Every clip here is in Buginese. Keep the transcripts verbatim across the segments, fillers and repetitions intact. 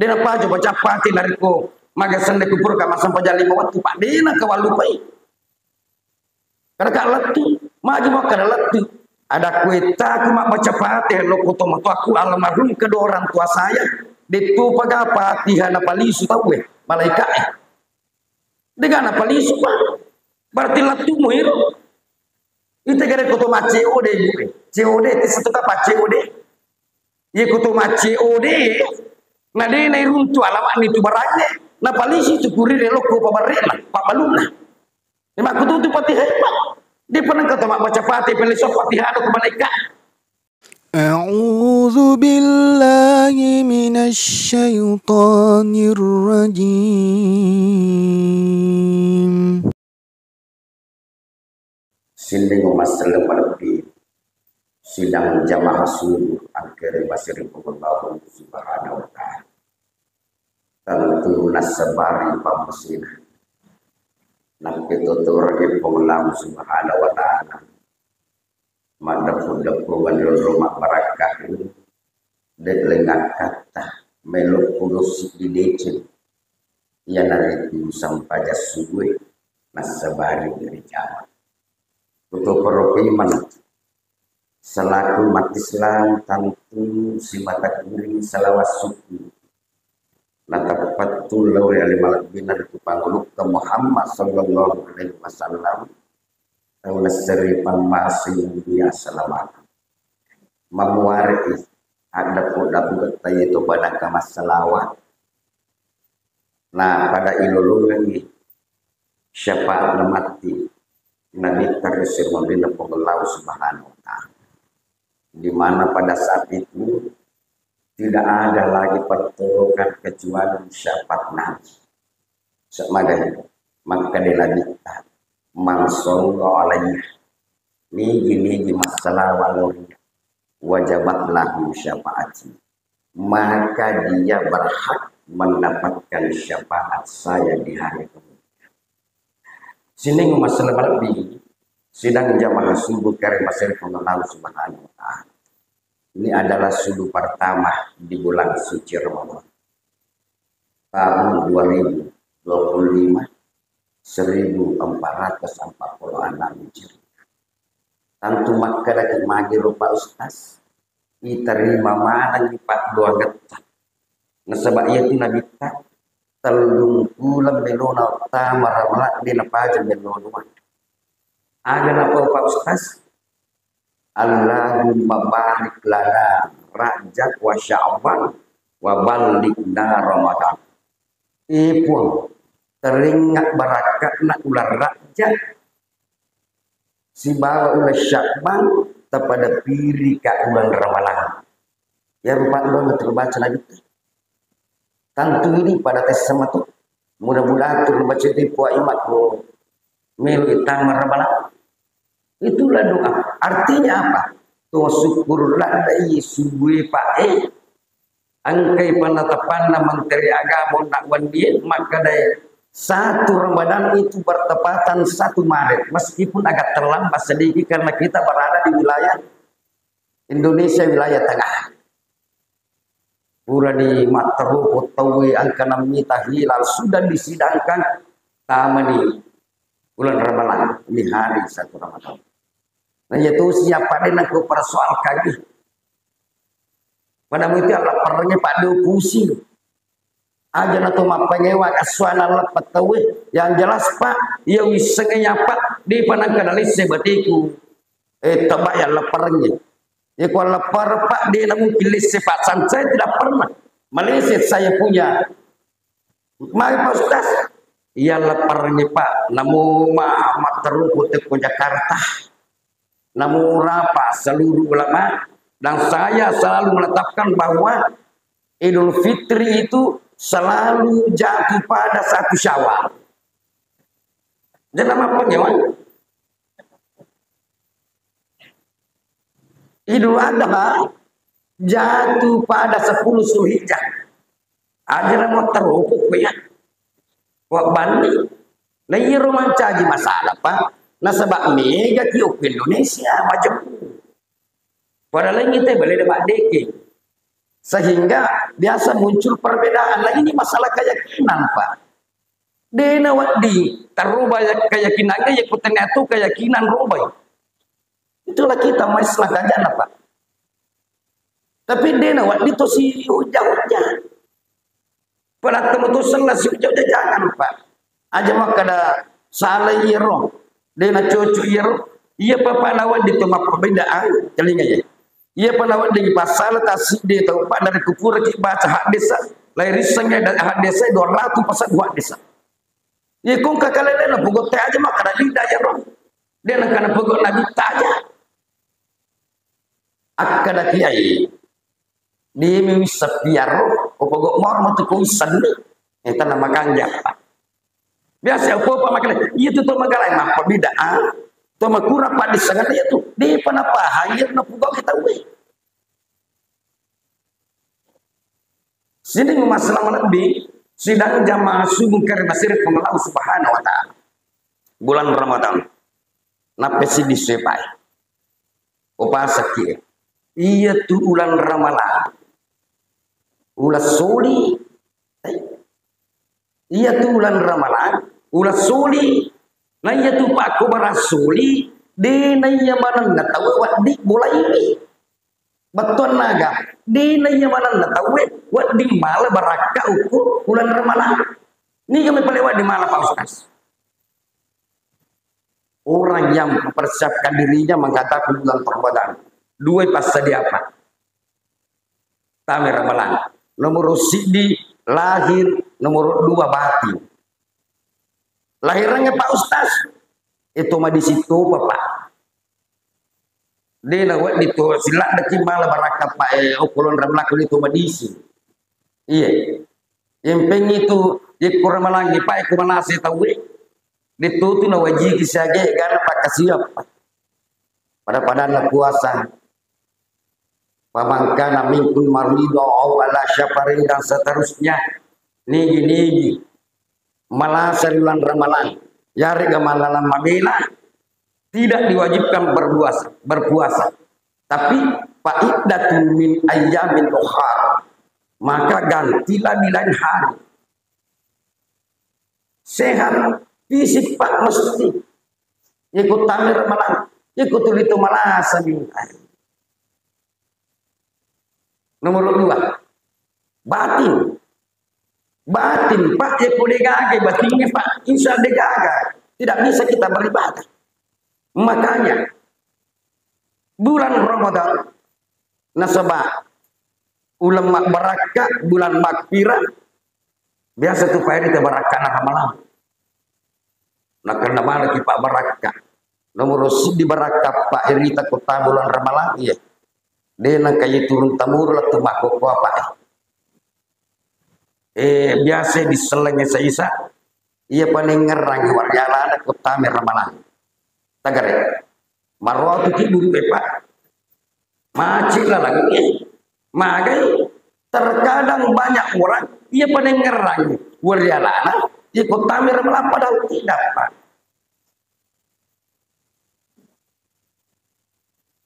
De' napaja baca Fatihah narekko maga senne kupurka massempajang lima wettu, Pak, de' na kawallupai. Kada ka lettu, magi makkada lettu. Ada kuettaku mabbaca Fatihah lokko tomatoakku almarhum kedua orang tua saya, de' topaga Fatihah napalisu tauwe, malaika'e. De' ga napalisu, Pak. Berarti lettu mo iro. Ite gare ko to ma C O D, Bu. C O D, ite satu kapa C O D. Iye ko to ma C O D, na de' nairuntu alamanni tu barangnge, napalisi tu kurir lokko pabarre'na, pabbalunna. Makkututu Fatihah, Pak. De' pa nengka to mabbaca Fatihah, pelle so Fatihah ko malaika. أعوذ بالله من الشيطان الرجيم. Sining masselleng malebbi sidang jamaah subuh engka ri basiri Puang Allah Subhanahu wa Ta'ala. Tentu nassabari pammesina. Nappetotorengngi Puang Allah Subhanahu wa Ta'ala. Maddeppu-deppu wenni onrong mabbarakka, de' lengngakkatta, melo' pulo siddi deceng. Iyanaritu sempajang subuh nassabari ri jama. Kutoparo pemeng selaku umat Islam tentu simata kuring salawat syukur. Nateppettu lao ri ale malebbina ritu pangulutta Muhammad sallallahu alaihi wasallam, tau nasseri pammasei mulia selawat. Mamuare'i addeppu-deppungetta iyeto pada engka massalawat, na pada ilolongengngi syafaatna matti Nabitta ri sirunna Puang Allah Subhanahu wa Ta'ala. Di mana pada saat itu tidak ada lagi pertolongan kecuali syafaat Nabi. Semagai makkeda Nabitta, "Man shalla alaihi, nigi-nigi massalawa lao ri, wajabat lahu syafaati, maka dia berhak mendapatkan syafaat saya di hari kemudian." Sining masselleng malebbi sidang jamaah subuh kare maseri Puang Allah Subhanahu wa Ta'ala. Ini adalah subuh pertama di bulan suci Ramadan. Tahun dua ribu dua puluh lima, seribu empat ratus empat puluh enam Hijriah. Tentu makkedaki magi ro Pak Ustaz, iterima manengngi paddoangetta. Nasaba iyatu Nabitta tellung uleng melona tama Ramalang de napaja melo doang. Aga napau Pak Ustaz? Allahumma barik lana Rajab wa Sya'ban wa ballighna Ramadan. Eh Puang, teringat barakatna uleng Rajab sibawa uleng Sya'ban, tapada pirika uleng Ramalang. Ya rupa doang terbaca lagi. Tentu ini pada tes sama tu. Mudah-mudahan tu baca di puai makro melu itang Ramalang. Itulah doa. Artinya apa? To syukur ladde i subuh Pak eh. Engkai penetapanna Menteri Agama onna wennie makkedai satu Ramadan itu bertepatan satu Maret, meskipun agak terlambat sedikit karena kita berada di wilayah Indonesia wilayah tengah. Purani matteruku tauwe engka nammita hilal sudah disidangkan tamani uleng Ramalang, ini hari satu Ramadan. Nah, iya tu siapa de nako persoalkan. Pada muti Allah pernya pada pusing. Aja na to mappangewa kasuana leppet tauwe. Yang jelas, Pak, iya wissengnge ya, Pak, di panangka dalisse batiku. Eh, tebak ya leppernye. Ya ko lepper, Pak, dia na mungkin lisse, Pak. San-, saya tidak pernah meleset saya punya. Mari, Pak Ustaz. Iya lepernye, Pak. Namo ma-, matteru ko tekko Jakarta. Namo rapa seluruh ulama, dan saya selalu menetapkan bahwa Idul Fitri itu selalu jatuh pada satu Syawal. Jadi apa penyewa? Idul Adha jatuh pada sepuluh Zulhijjah. Aja na mau terupuk ya. Wa bani. Na iyaro mancaji masalah, Pak. Nasaba mega ki okko Indonesia, majeppu. Pada lain kita boleh dapat deke. Sehingga biasa muncul perbedaan. Nah, ini masalah keyakinan, Pak. Dena wedding taroba ya-, keyakinannya, ya kutanya tu keyakinan robai. Itulah kita masalah kajana, Pak. Tapi dena wedding to si hujah-hujah. Pada temu tu sella si hujah-hujah, jangan, Pak. Aja makkada salah iyaro. Dena cocok iyaro. Iya, Pak, pada wedding to mappabedaan, telinga ya. Iya, pada wedding pasal tasidi tau, Pak, dari kupura ki baca hadis. Lai risseng ya dari hadis dua ratus pasal dua hadis. Iya, kong kakale dena pogok te aja makkada lidah ya, Pak. Dena kana pogok Nabi taja. Akkada kiai, demi wisseng piaro, ko pogok moro matu ko wissenni. Eh, tana makanja. Biasa apa, apa makanya, iya tu to magalai mappa beda, ah. To makura pada sangat iya tu. Di pana pahang iya na pogok kita we. Sini masalah lebih, sidang jamaah subuh kari masir Allah Subhanahu wa Ta'ala. Bulan Ramadan. Nappe sidi sepai. Upasaki. Iya tu ulan Ramalang. Ulas soli. Iya tu ulan Ramalang. Ulas soli. Na iya tu pakko barang soli. De na iya manenna tau waddi bolaiwi. Bettuannaga. De na iya manenna tau waddi mala barakka uku ulan Ramalang. Niga me pale waddi mala, Pak Ustaz? Orang yang mempersiapkan dirinya menghadapi bulan Ramadan. Dua passadia apa? Tame Ramalang. Nomor sidi lahir, nomor dua batin. Lahirnya Pak Ustaz, itu mah di situ, Pak. Dena wedding to siladdeki mala barakka, Pak, eh, okolon Ramalang itu madisi. Iya. Yang pengi tu, ikko Ramalang, Pak, ikko manase tauwe. Ditutu na wajiki siaga gana pakkasiwiang. Pada-padanna puasa. Faman kana minkum marido au ala safarin dan seterusnya. Nigi-nigi malasa ri ulan Ramalang. Yarega malalang mabela tidak diwajibkan berpuasa, berpuasa. Tapi fa'iddatun min ayyamin ukhar. Maka gantilah di lain hari. Sehat fisik, Pak, mesti. Ikut tamir malang, ikut tuli tu malasa minta. Nomor dua, batin. Batin, Pak, ya ko degaga batinnya, Pak, insya degaga. Tidak bisa kita beribadah. Makanya bulan Ramadan nasaba ulan mak barakka, bulan makfirah, biasa tu pairi te barakkana Ramalang. Nakenna manaki Pak barakka. Nomor sidi barakka Pak irita kota bulan Ramalang, iya. De nangka iya turun tamuru lettu makkokkoa, Pak. Eh, biasa diselleng isa-isa, iya panengngerang warjalana kota Ramalang. Tagare. Marotu ki buru, eh, Pak. Macet laleng, eh. Magai, terkadang banyak orang, iya panengngerang warjalana, iya kota Ramalang padahal tidak, Pak.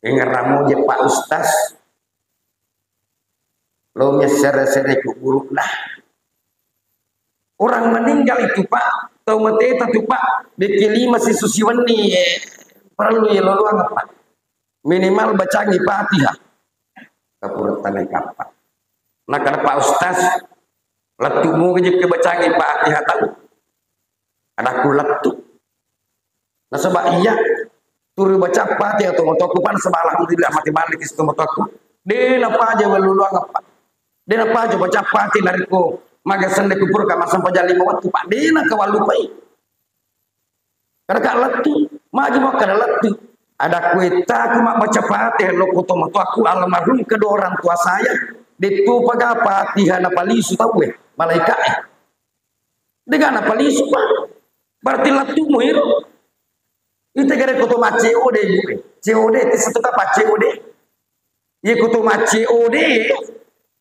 Engeramo je Pak Ustaz. Lo messere-sere kuburukna. Orang meninggal itu, Pak, tau mateta tu, Pak, dekke lima sisu siwenni, eh, perlu ya loloang, Pak. Minimal bacangi Fatihah. Kapura tanai kappa. Nakana Pak Ustaz, lettu mu je ke bacangi Fatihah tau. Ada ku lettu. Nasaba iya, turu baca Fatihah tomatoakku, Pak, nasaba alhamdulillah mate balik si tomatoakku. De napaja waluluang, Pak. De napaja baca Fatihah narekko maga senne kupura ka massempajang lima wettu, Pak. De naka wallupai. Kada ka lettu, magi makkada lettu. Ada kuettaku mabbaca Fatihah lokko tomatoakku almarhum kedua orang tua saya, dettu paga Fatihah napalisu tauwe, malaika'e. Dega napalisu, Pak. Berarti lettu mo iro. Ite gare ko to ma C O D, Bu. C O D, ite satu kapa C O D. Ye ko to ma C O D,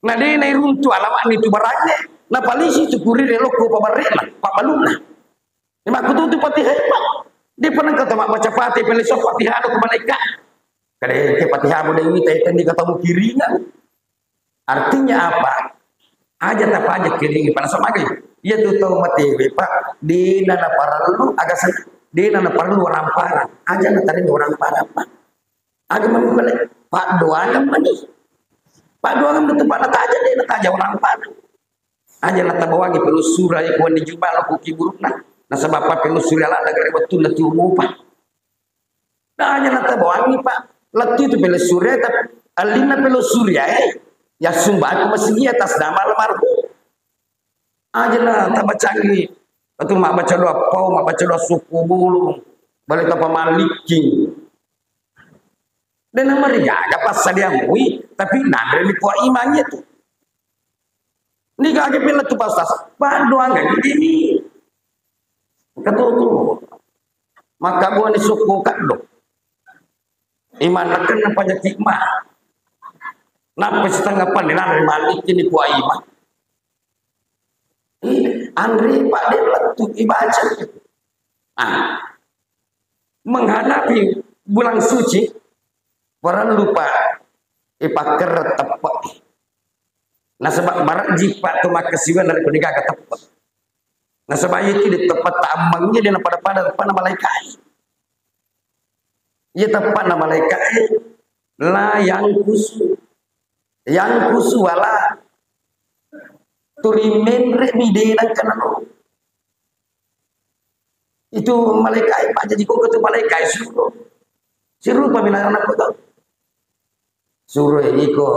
na de na iruntu alawani tu baranne, napalisi tu kurir lokko pabarrena, pabalunna. Ni makkututu Fatihah, Pak. De pernah kata mak baca Fatihah, pele so Fatihah ada ke malaika. Kade ke Fatihah mo de wita, ite ni kata mu kiringan. Artinya apa? Aja tapaja kelingi pada sama lagi. Iya tu tau matewe, Pak. Dena na parellu, aga sen-, dena na parellu orang parang. Aja na taring orang parang, Pak. Aga mani pale, paddoangeng mani. Paddoangeng betul Pak, nataja deh, nataja orang Padang. Aja natabawangi pelu sura, ya, kuwan di jubah lo kuki burukna. Nasaba apa pelu sura la daga wettu na tiumu, Pak. Nah, aja natabawangi, Pak. Lettu itu pelu sura, tapi alinna pelu sura, eh. Ya sumbatu masigi atas nama almarhum. Aja na tabacangi. Itu mabbaca doa pau, mabbaca doa suku bulu. Balik tapa maliki. Dan marigaga passadiang mui, tapi nanre ni Puang Imang itu. Ni kage pella tu pastas, paddoangeng ini. Katutu. Maka gua ni suku kaddo. Imang nakenna panyakit mah. Nappa setengah pan ni nanre maliki ni Puang Imang. Ih, anre Pak, de lettu ibaca. Ah. Menghadapi bulan suci, parellu Pak ipakkerre teppe. Nasaba marejji Pak tu makkasiwiang narekko degaga teppe. Nasaba iya tu de teppe tammengngi de napada-pada teppana malaikae. Iya teppana malaikae la yangkusu. Yangkusu wala turi menre mi de nangka nalo. Itu malaikae pajaji koko tu malaikae suro. Sirupa minarana kota. Suro iko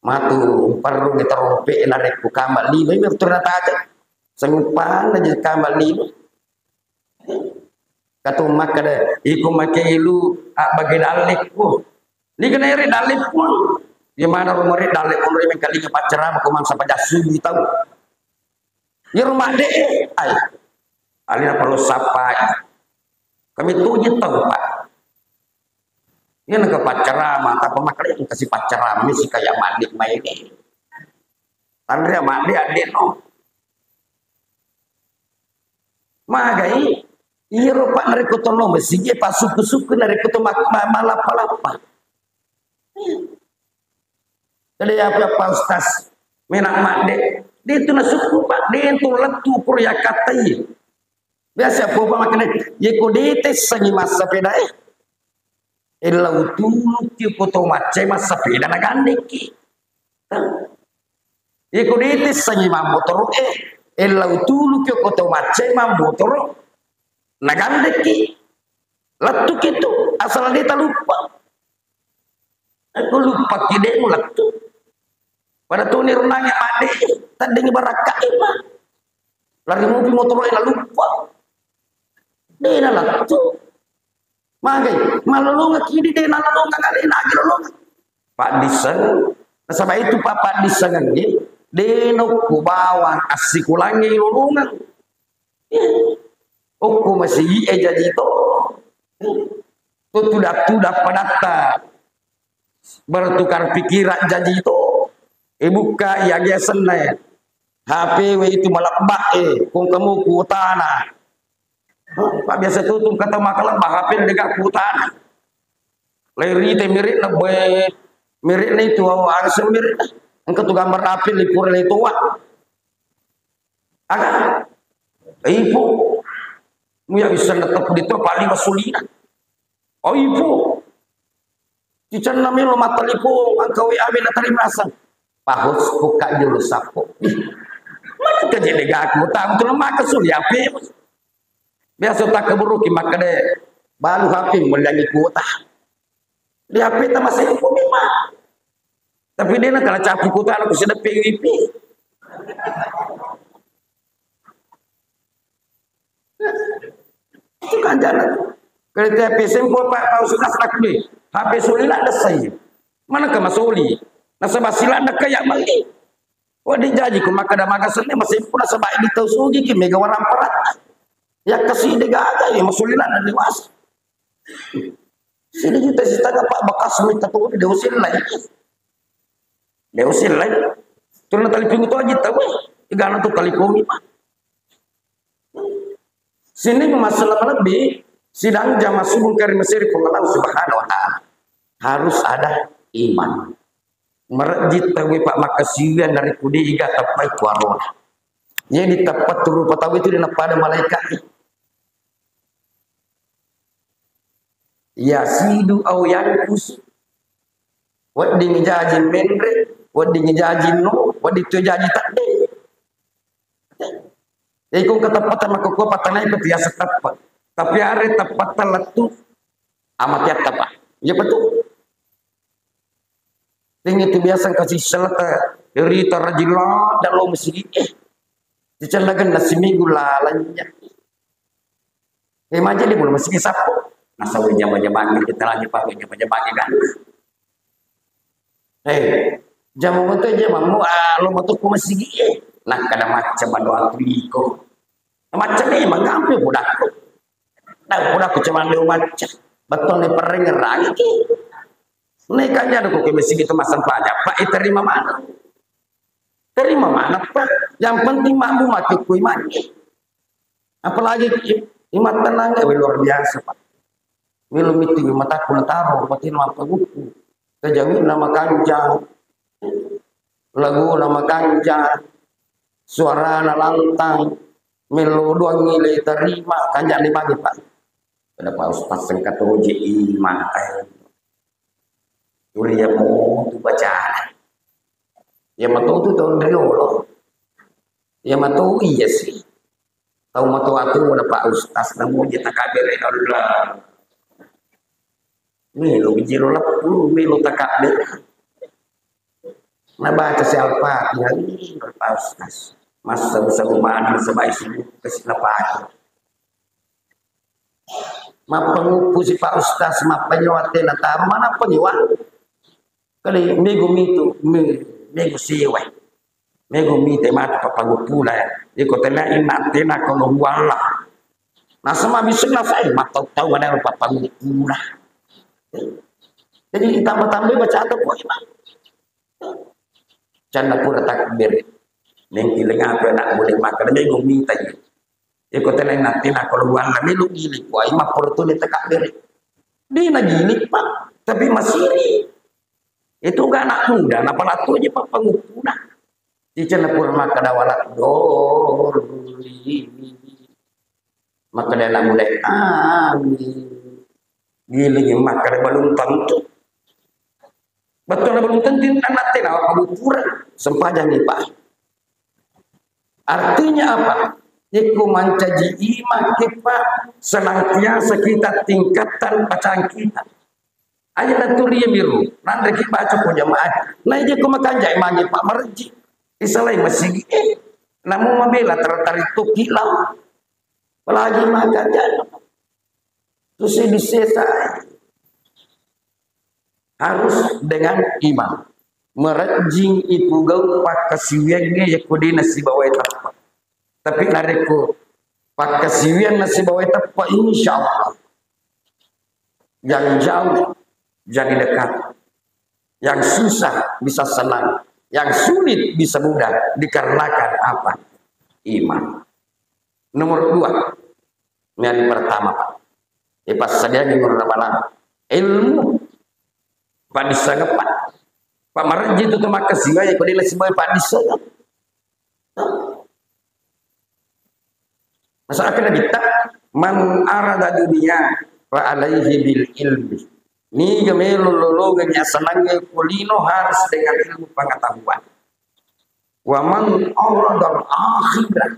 matu parrungi terompe narekko kama lima ini turun atas. Sengupan aja kama lima. Katu makkeda, iko make ilu abbage dallekku. Ni kena iri dallekku. Iya mana rumah ri dallekku, ri mengkalinga paccerama ko mangsa pajassu di tau. Iya rumah de, ai. Alina perlu sapai. Kami tuji tau, Pak. Iya naka paccerama, tapi makkeda kasih paccerama, ini si kayak mandi main. Tanre mandi adik no. Magai, iyaro Pak narekko to lo masigi, Pak, sukku-sukku narekko to ma-, ma-, malappa-lappa. Kada ya apa, Pak Ustaz, mena madde. De tu nasukku, Pak, de tu lettu pura yakattai. Biasa apa, Pak, makanya, ye ko de tessangi massapeda, eh. Ellau tuluki ko to macca massapeda nagandekki. Iko ditessangi mammotoro e, ellau tuluki ko to macca mammotoro nagandekki. Lettuki tu, asal de taluppa. Aku luppaki de lettu. Pada tuni runangi madde, taddengi barakka e, Pak. Lari mopi motoro e naluppa. De nalettu. Magai, malolongeng kidi de nalolongeng alena agi lolongeng. Paddisseng, nasaba itu pa paddissengengnge, de nokku bawang assikulangnge lolongeng. Okko masigi e jaji to. To tuda-tuda padatta. Bertukar pikiran jaji to. E bukka iya asenna e. H P we itu malebba e, kong kamu kuotana. Pak biasa tutung kata makalebba H P dega kuotana. Leri te mirip na boy, mirip na itu awa angsel mirip. Engka tu gambar H P lipur le toa. Aga? Ipu. Muya bisa netep di to paling masulina. Oh, ibu. Cicenna melo mattelipong, engka W A we natarima aseng. Pahos buka julu sappo. Ih, mana kejede gaku, tang tu maka suli H P. Biasa tak keburuki makkeda, balu H P mellangi kuota. Di H P ta masih ipo memang. Tapi dia nak kena capu kuota, aku sudah P W P. Itu kan jalan. Kalau H P sempo Pak, Pak Ustaz tak boleh. H P suli lah ada saya. Mana ke masoli? Nasaba sila ada kayak mali. Wah, dijaji ku maka ada maka seni masih pun nasaba di tau sugi ki mega warang perak. Ya kasih dega aja ya masoli lah ada dewasa. Sini juta setengah Pak bekas minta tuh dia usir lagi. Dia usir lagi. Tuh na talipung itu aja tahu. Tiga anak tuh talipung Pak. Sini masalah lebih sidang jamaah subuh kari Mesir Puang Allah Subhanahu wa Ta'ala. Harus ada iman. Marejji tauwe, Pak, makkasiwiang narekko de' iga teppai kuarona. Jadi teppa tu rupa tau itu de' nappada malaikat. Yazidu au yanqus. Wedding jaji menre, wedding jaji no, wedding tu jaji tadde. Jadi kong keteppatan makkukua patanai ko tiasa teppa. Tapi are teppatan lettu amatiatta, Pak. Iya, betul. Tengngi tu biasa engka sisselata rita rajin ladda lao masigi, eh, sicellagenna siminggu lalanya. Eh, maja di bulu masigi sappo. Nasaba jama-jamangi kita lagi pakai jama-jamangi kan. Eh, jama moto jama mu, ah, lo moto ku masigi, eh. Nakkada macca madoa tu iko. Macca memang ngampe budakku. Nah, udah aku cuman liu macca. Betul nih, pereng ngerangi ki. Nih kan jadi kok ke masigi itu masang pajak, Pak, eh, terima mana? Terima mana, Pak? Yang penting makmu mati kui mati. Apalagi i-, imat tenang, eh, luar biasa, Pak. Milu miti mataku nataro, mati mappaguku. Kejawi nama kanjang. Lagu nama kanjang. Suarana lantang. Melo doang nilai terima, kanjang di magi, Pak. Pada Pak Ustaz sengkat roji iman. Tuli ya mau tu baca. Ya mau tu tahun riolo. Ya mau iya sih. Tau matoa-toa Pak Ustaz, namuji takabbere, ya Allah. Melo bijiro leppu, melo takabbere. Nabaca si Al-Fatihah, ih, Pak Ustaz. Massa usahumana sebaik sibuk ke sila pagi. Mappanguppu si Pak Ustaz, mappanyowa tena taro, mana panyowa? Kali mego mitu, me-, mego siwe. Mego mite mate pappaguppuna ya. Iko tena inna tena kono huwalla. Nasema bisu nasai matau-tau ada pappaguppuna. Jadi tambah-tambah baca atau kok imam. Canna pura takbir. Nengki lengape anak boleh makan, mego mita ya. Iko tena inna tena kono huwalla melo gili. Wah, imam pura tu ni takbir. Dia na gili, Pak. Tapi masih Itu ga anak muda, napalatu aja pappanguppuna. Cicana pura makkada wala doli. Makkada anak muda, amin. Giling makkada balum tentu. Betul balum tentu anak tena apa pura. Sempajang nih, Pak. Artinya apa? Iko mancaji imang ke, Pak, senantiasa kita tingkatkan bacaan kita. Aja naturia miru, nanre ki baca ko jamaah. Nah, ije ko makanja magi, Pak, marejji. Isalai masigi, eh, namu mabela tarik-tarik toki lau. Apalagi makanja. Terus disesa. Harus dengan imam. Merejjing ipugau pakkasiwiangnge yakko de nasibawai teppa. Tapi narekko pakkasiwiang nasibawai teppa, insya Allah yang jauh jadi dekat, yang susah bisa senang, yang sulit bisa mudah dikarenakan apa? Iman. Nomor dua, yang pertama, Pak. Ipassadiangi guruna balang. Ilmu. Paddissengeng, Pak. Pak, marejji tu, tu makkasiwiang, ko de nasibawai paddissengeng. Masa akan kita, "Man arada dunia, fa alaihi bil ilmi." Niga melo lolongengi asenangnge ko lino harus dengan ilmu pengetahuan. "Wa man arada al akhirah,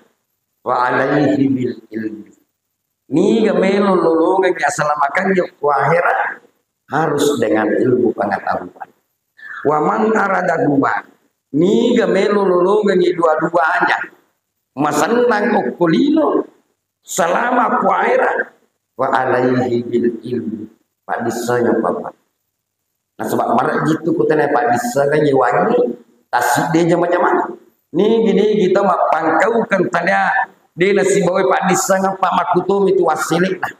fa alaihi bil ilmi." Niga melo lolongengi asalamakangnge ko akhirat, harus dengan ilmu pengetahuan. Wa man aradahuma, niga melo lolongengi dua-duanya, masennang okko lino, salama ko akhirat, wa alaihi bil ilmi, paddissengeng, Bapak. Nasaba marejji tu ko tena paddissengeng yewangi, tassidde jama-jama. Nigi-nigi tau mappangkaukeng tania de nasibawai paddissengeng, Pak, makkutomi tu wassele'na.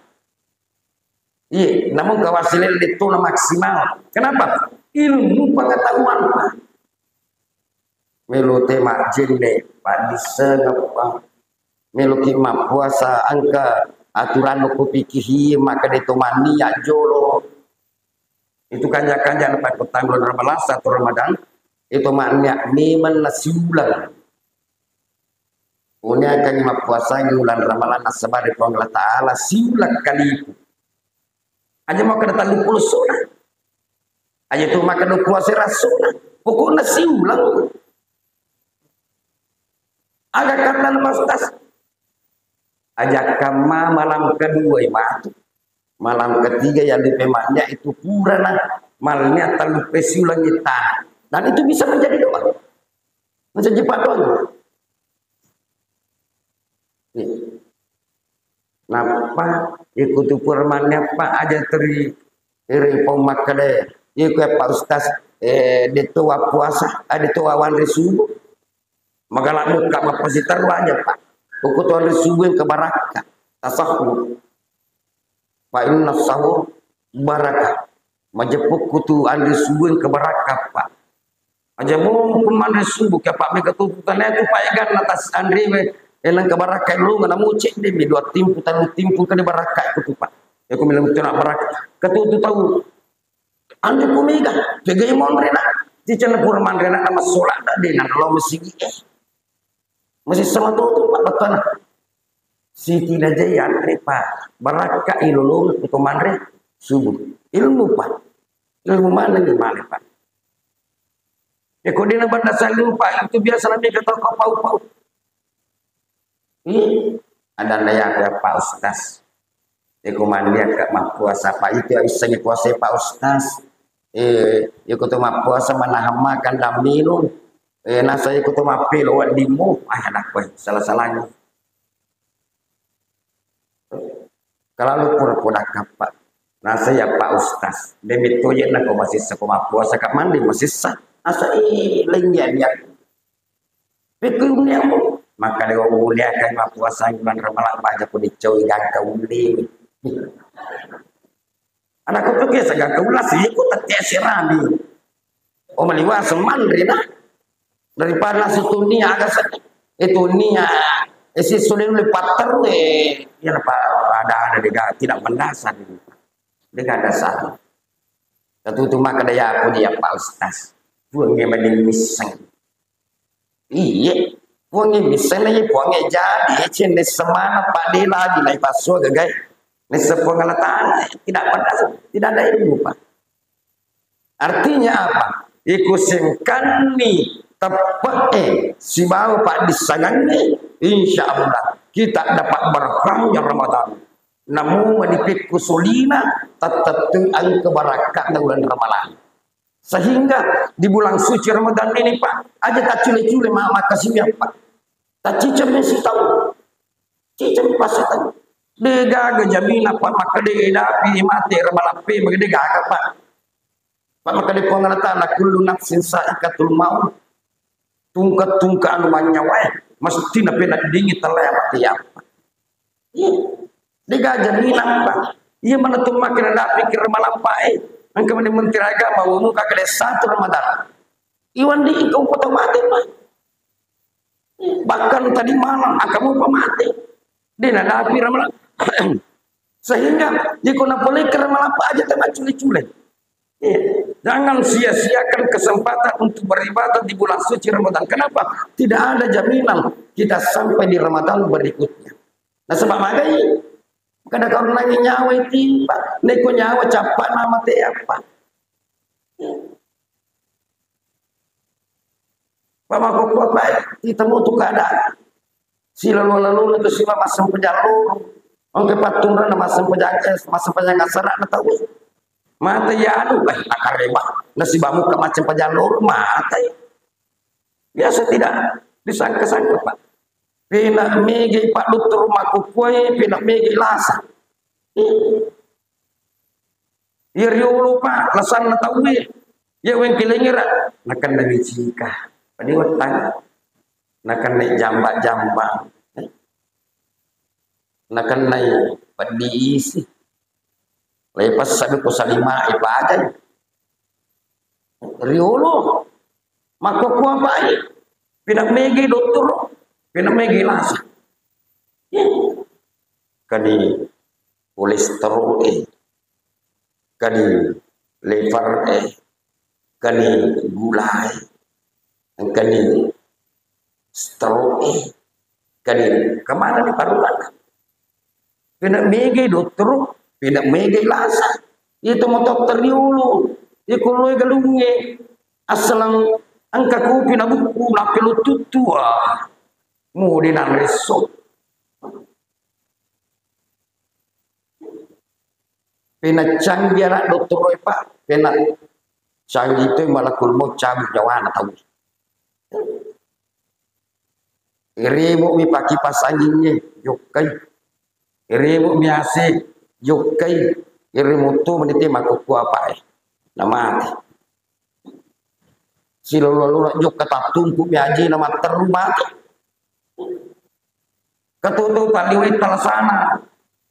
Iya, namun kawassele lettu na maksimal. Kenapa? Ilmu pengetahuan, Pak. Melo te majjenne, paddissengeng, Pak. Meloki mappuasa, engka aturan ko pikihi, maka de to manni ajjolo. Itu kanja-kanja na pakko tanggal dua belas atau Ramadan, Itu makna memang nasiulang. Uniakan mappuasangi ulang Ramalang nasabari Puang Allah Ta'ala siulang kalipu. Aja makkeda telluppulo sunna. Aja tu makkeda puasa rasuna. Pokokna siulang. Aga kata Pak Ustaz? Aja kamma malam kedua matu. Malam ketiga yang dipemaknya itu purana malnya telluppulo siulang tanah. Dan itu bisa menjadi doa. Menjadi doa. Iya. Nappa ikutu purmannya apa aja teri iri pong makkeda, iku ya Pak Ustaz, eh, deto wa puasa, ah, deto wa wanre subuh. Magala muka mappasiterru aja, Pak. Uku tu anre subuh yang kebarakka. Tasahur. Fa inna sahur barakah. Majeppu kutu anre subuh yang kebarakka, Pak. Aja mumpung manre subuh, ke Pak, mega tutu tanah tu, Pak, egan atas anre we, enang kebarakka lu ngana mucek deh, mi dua timpu, telu timpu, kade barakka kutu, Pak. Ya, ku bilang tu nak barakka. Ketutu tahu. Anre ku mega, pegai monre nak. Cicen pura manre nak nama sholat dah deh, nak lo masigi, eh. Masih sama tuh, Pak, betul. Siti Najai anre, Pak. Barakka ilolong untuk manre subuh. Ilmu, Pak. Ilmu mana nih, mana, Pak? Ya, kok dia nambah dasar ilmu, Pak? Itu biasa namanya kata kau pau-pau. Ih, ada nanya ke Pak Ustaz. Iko mandi ke mappuasa, Pak. Itu ya bisa puasa, Pak Ustaz. Eh, iko tu mappuasa menahan makan dan minum. Eh, nasa iko tu mappelo weddingmu. Ah, ada kue, salah-salahnya. Kalau lu pura-pura kappa. Nasa ya Pak Ustaz. Demi toye nako masissa ko mappuasa ka mandi masissa. Asa eh, lain ya dia. Pikku uniamu. Maka dewa mulia kai mappuasa bulan Ramalang baca ku dicau gangka undi. Anakku tu biasa gangka ulas, iku tette sirami. Oh, maliwa semanri nah. Daripada nasi tunia aga se-, itu nia, isi sudah lepat terus, eh. Ya, apa, ada, ada dega, tidak mendasar. Dega dasar. Satu tu maka daya aku dia Pak Ustaz. Puangnya mending miseng. Iya, puangnya miseng, iya, puangnya jadi, cende semana Pak Dela di lai paso gagai. Nisa Puang Allah Ta'ala, tidak pernah, tidak ada ilmu, Pak. Artinya apa? Iku sengkanni teppe'e sibawa paddissengengnge, insya Allah kita dapat berkahnya Ramadan. Namu madipikku solina, tettettui engka barakka'na bulan Ramadan. Sehingga di bulan suci Ramadan ini, Pak, aja taccule-cule ma-, makkasiwiang, Pak. Tacciceng mi sitaung. Ciceng mi passitaung. Degaga jamina, Pak, makkeda dapi mate Ramalang pe, makkeda degaga, Pak. Pak, makkeda Puang Allah Ta'ala, "Kullu nafsin sa'iqatul maut." Tungke-tungke anu manyawae, mesti napeneddingi tella mate apa. Iya. Degaga jamina, Pak. Iya mana tu makkeda dapi kira malampa, eh. Engka mani Menteri Agama, wonu kakede satu Ramadan. Iwan di engka upa tau mate, Pak. Bahkan tadi malam, akamu upa mate. Dena dapi Ramalang. Sehingga, iko napolei kira malampa aja tengah cule-cule. Iya. Jangan sia-siakan kesempatan untuk beribadah di bulan suci Ramadan. Kenapa? Tidak ada jaminan kita sampai di Ramadan berikutnya. Nasaba magai, kada karunangi nyawa iti, Pak. Neko nyawa cappa nama te apa? Pak, makkukua, Pak, ita mutu keadaan. Silalo-lalona tu sila massempajang loro. Engka pattunrena massempajang, eh, massempajang asara'na tau. Mate ya anu, eh, nakareba. Nasibamu ke massempajang loro, mate. Biasa tidak disangka-sangka, Pak. Pina mege Pak Dokter makkukuai, pina mege lasa. Iya. Iya riolo, Pak, lasanna tauwe. Iya wengkelengera. Nakenna micika. Padi wettang. Nakenna jamba-jamba. Nakennai peddi isi. Lepas sabi ko salima ipagai. Riolo. Makkukua, Pak, eh. Pina mege dottoro. Pina mege lasa. Iya. Kani kolesterol, eh. Kani lever, eh. Kani gula, eh. Engkani stroke, engkani kemana ni parukanna? Pena megai dottoro, pena megai lasa. Itu motor teriulu, iku loe galungnge. Assalang engka kopi na bukku, na pelu tuttua. Mudi na resso. Pena canggih anak dottoro e, Pak. Pena canggih tu malakul mau cabut nyawana tau. Iremo'mi pakipas angingnge, jokkai. Iremo'mi A C, jokkai. Iremo'tu menite makkukku apae. Namate. Silolo-lolo jokka tattumpu'mi ajena matteru mate. Katutu talliwai talasana.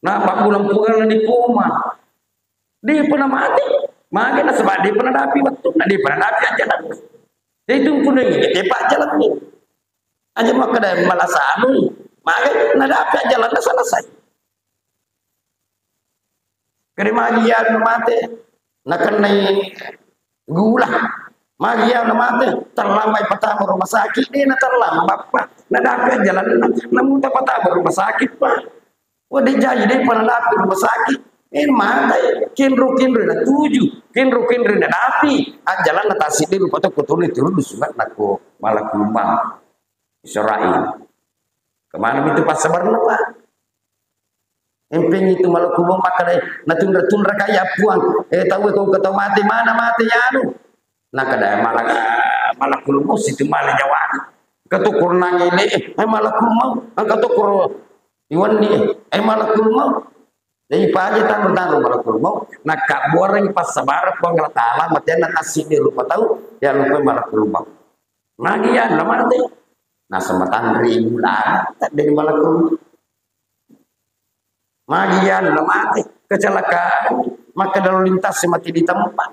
Na pabbulang-pulang ni koma. Depa namate. Mage nasaba depa nadapi wettunna, depa nadapi ajjalanna. Jadi tungkunna ini, depa ajjalanna. Aja makkeda malasa anu, mage nadapi ajjalanna selesai. Kede magi anu mate, nakennai gula. Magi anu mate, terlambat patama rumah sakit, de na terlambat, Pak. Nadapi ajjalanna, namuta patama rumah sakit, Pak. Wah, de jaji depa nadapi rumah sakit. Eh, matai, kenro-kenro na tuju, kenro-kenro na dapi. Ajjalanna tasik de rupa to kotone tiru sungat nako malakul mau. Israel. Kemana itu passabarna, Pak? Empeng itu malakul mau makkeda, natunra-tunra kaya Puang. Eh, tahu kau ketau mati, mana mati ya anu? Nakada malak-, malakul mau situ mali nyawa. Katukur nangile, eh, malakul mau, katukur iwanni, eh, malakul mau. Jadi paja tanu-tanu malakul mau, nakabbuareng passabareng Puang Allah Taala, matianna tasik di rupa tau, ya lupa malakul mau. Magi ya, na mati. Nasaba tanri bulan, tak dari malakul mau. Magi ya, na mati. Kecelakaan, maka lalu lintas mati di tempat.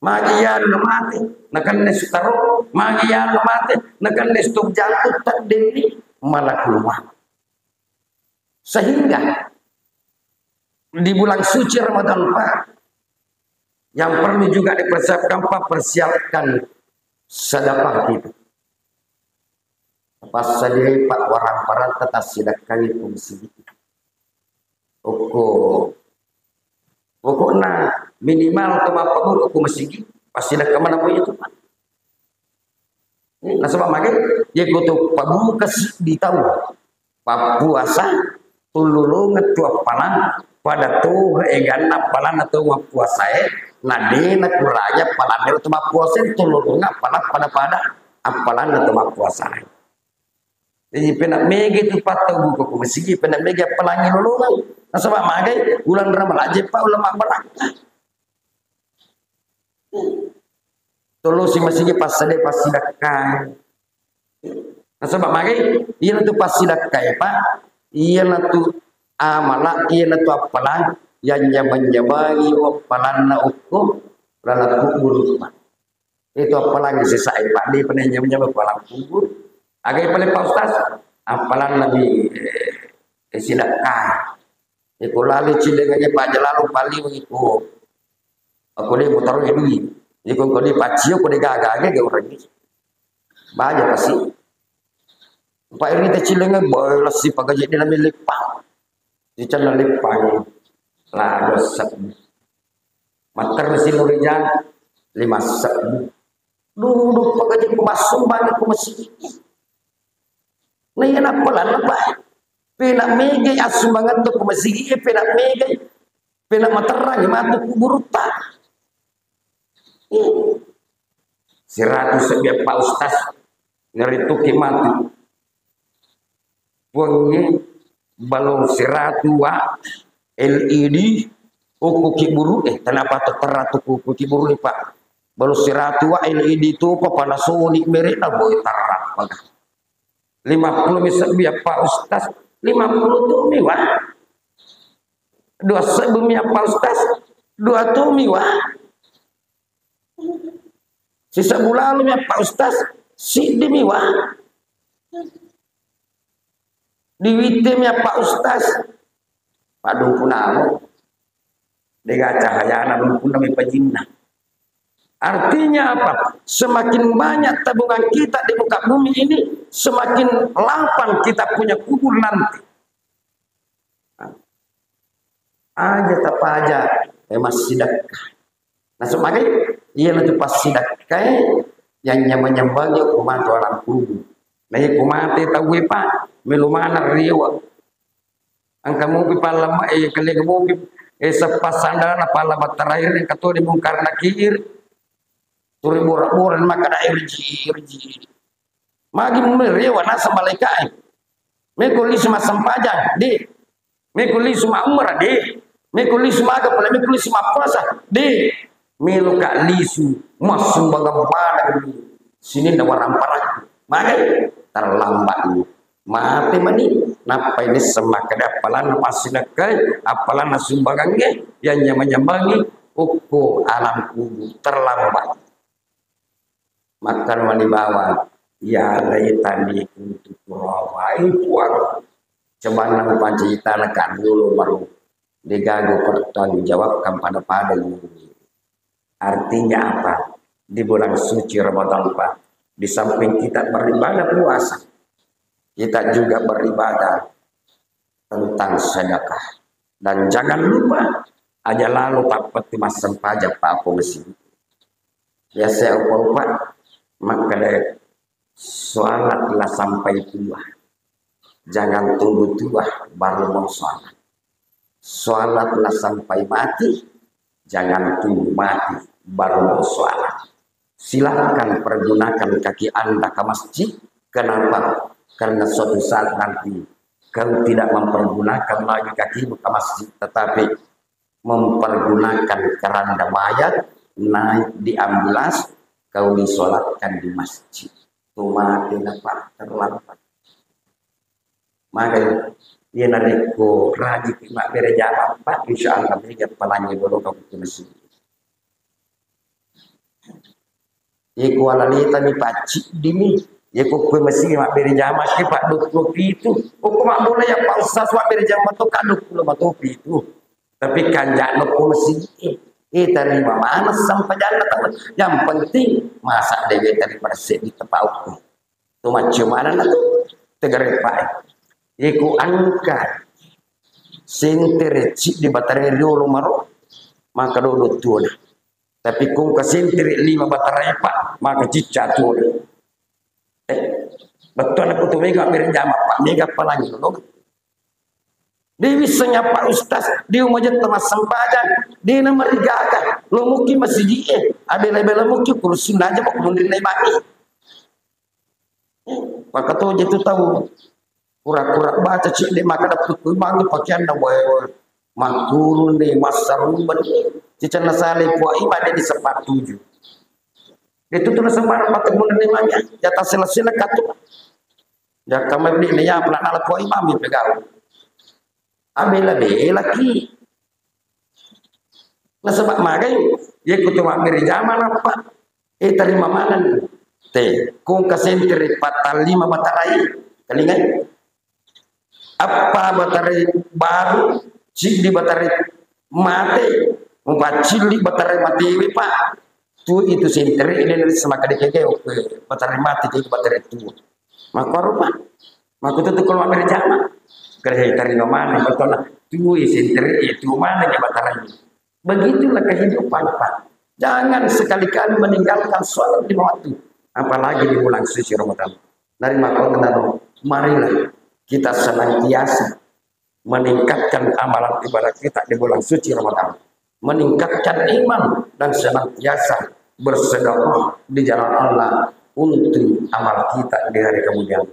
Magi ya, na mati. Nakenna stroke, magi ya, na mati. Nakenna stroke jantung, tak dari malakul mau. Sehingga di bulan suci Ramadan, Pak, yang perlu juga dipersiapkan, Pak, persiapkan sedekah kita. Passadiai, Pak, warang paranta tassidekkai ko masigi. Okko, pokokna minimal to mappaburu ko masigi, passidekka mana ko itu, Pak. Nasaba mage, yeko to pabuka siddi tau pappuasa, tululungeng tu appalang, pada to eganna appalanna to mappuasae, na de na kuraja appalanna to mappuasae, tululungeng appalang pada-pada appalanna to mappuasae. Jadi pena mega tu pattau buka ko masigi, pena mega appalangi lolongeng. Nasaba mage, uleng Ramalang je pa uleng mabbarakka. Tolosi masigi passade passidakkai. Nasaba magai, iyanatu passidakkai, Pak. Iyanatu amala, iyanatu appalang yang nyamang-nyamangi appalanna okko laleng kuburu, Pak. Itu appalang sisai, Pak. Di pernah nyamang-nyamang appalang kuburu. Agai paling, Pak Ustaz, appalang lebih, eh, sidakkai. Iko lali cileng aja paja lalu paliweng iko. Aku de mutaro dui. Iko ko de pacio ko de gaga ge ge orang ni. Baja pasti. Pak ini te cileng boy lesi pagaji de nami lepang. Di channel lepang. Lah dosa. Mater mesin rijang lima sebu. Duduk pagaji ku massumbang ku masigi. Nah, iya nappa lanna, Pak. Pena megai assumbangetta ku masigi, pena megai, pena materrangi matu kuburutta. Siratu sebbi, Pak Ustaz, ngerituki matu. Puangnge, balong siratu wa L E D, uku kiburu, eh, kenapa tu teratu ku, ku kiburu ni, Pak? Balong siratu wa L E D tu, apa Panasonic merek na boy terang, Pak. Lima puluh mi sebbi, Pak Ustaz, lima puluh tu mi wa. Dua sebbi mi, Pak Ustaz, dua tu mi wa. Sisebbu lalu mi, Pak Ustaz, siddi mi wa. Diwitte mi, Pak Ustaz, padumpu namo. Dega cahayana dumpunna mi pajinna. Artinya apa? Semakin banyak tabungan kita di muka bumi ini, semakin lapang kita punya kubur nanti. Aja tapaja, eh, massidekka. Nasaba magai, iya natu passidekkai, yang nyameng-nyamengi ko matu alam kubur. Nah, iya ko mate tauwe, Pak, melo maneng riewa. Engka mupi pallama, eh, kellega mupi, eh, seppa sandalna pallama terakhir, engka to di Mungkar Nakir. Turi bora-bora makkeda, "Irji, irji." Magi mummi riewa naseng malaika'e. Meko lisu massempajang, di. Meko lisu maumara, di. Meko lisu maga pale, meko lisu mappuasa, di. Meloka lisu massumbangang maneng sininna waramparakku. Magai terlambat. Mate mani, nappai nisseng makkeda appalanna passidekkai, appalanna sumbangangnge, yang nyameng-nyamengi, ukko alam kubur, terlambat. Makkeda mani bawang, "Ya laitani kuntu turaba." Eh, Puang, cobanna mupancajitana ka riolo maro, degaga pertanggung jawabkan pada-pada ini. Artinya apa? Di bulan suci Ramadan, Pak, di samping kita beribadah puasa, kita juga beribadah tentang sedekah. Dan jangan lupa, aja lalo tappettu massempajang, Pak, ko masigi. Biasa upa-upa makkeda, "Sholatlah sampai tua. Jangan tunggu tua baru mau sholat. Sholatlah sampai mati. Jangan tunggu mati baru mau sholat." Silakan pergunakan kaki Anda ke masjid. Kenapa? Karena suatu saat nanti kau tidak mempergunakan lagi kakimu ke masjid, tetapi mempergunakan keranda mayat, naik di ambulans, kau disolatkan di masjid. Tu mate na, Pak, terlambat. Magai, iya narekko rajiki mabbere jama, Pak, insya Allah mega palangi bolo kau ke masjid. Iye ku alaletani pacciddimi. Iye ku kue masigi mabbere jamaki, Pak, dua puluh pitu. Uku mabbola ya, Pak Ustaz, mabbere jama to ka dua puluh pitu. Tapi kanja'na ko masigi, eh, eh, tarima maneng sempajanna tau. Yang penting masa dewe tadi perse di tepauku. Tu maccio manenna tu tegarepa. Iye ku engka sentere ciddi batare riolo maro, maka dodo tuona. Tapi kongka sentere lima batarae, Pak, maka cicca tuo. Eh, bettuanna kutu mega mabbere jama, Pak, mega palangi lo. Dewi senya, Pak Ustaz, di umajetta massempajang, dena marigaga, lo muki masigi e, abela-bela muki kursi naja, Pak, munri nai bangi. Pakatoje tu tau. Kura-kura baca cedde maka dapet ku mangi pakeanna, wae, wae. Makkuru ni, massarumba ni. Cicanna sale pua ima de di sepat tuju. Itu tu nasembarang pakai munri manya. Ya tasela-sela katu. Ya kamar ni ya pula nala pua ima mi pegau. Abela-bela ki. Nasaba magai, ye kutu mabbere jama nappa, eh, tarima maneng. Te, kongka sentere pattallima batarai, kalingai. Appa batarai baru, ciddi batarai mate, mupaccilli batarai matewe, Pak. Tu itu sentere, ini dari semakade kege, oke, batarai mate, jadi batarai tua. Makkuaro, Pak. Makkututu kalau mabbere jama. Kare tarima maneng, bettuanna. Tuo sentere, itu maneng ya batarai. Begitulah kehidupan, Pak. Jangan sekali-kali meninggalkan sholat lima waktu. Apalagi di bulan suci Ramadan. Dari makanya, marilah kita senantiasa meningkatkan amalan ibadah kita di bulan suci Ramadan, meningkatkan iman, dan senantiasa bersedekah di jalan Allah untuk amal kita di hari kemudian.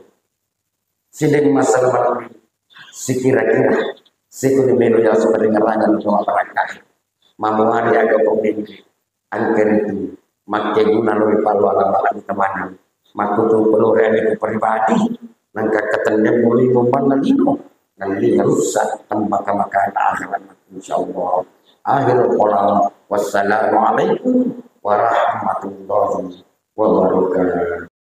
Sideng masalah sekira-kira sekuni melo ya sebenarnya untuk masyarakat. Mamuari aga pemimpin. Engka ritu, makkeguna lo ripallu alang-alang temaneng. Makkutu peloreanni ku pribadi, nengka ketendeng muli membanna lino, nalli rusak tembaka-maka akhirat, insyaallah. Akhirul kalam, wassalamualaikum warahmatullahi wabarakatuh.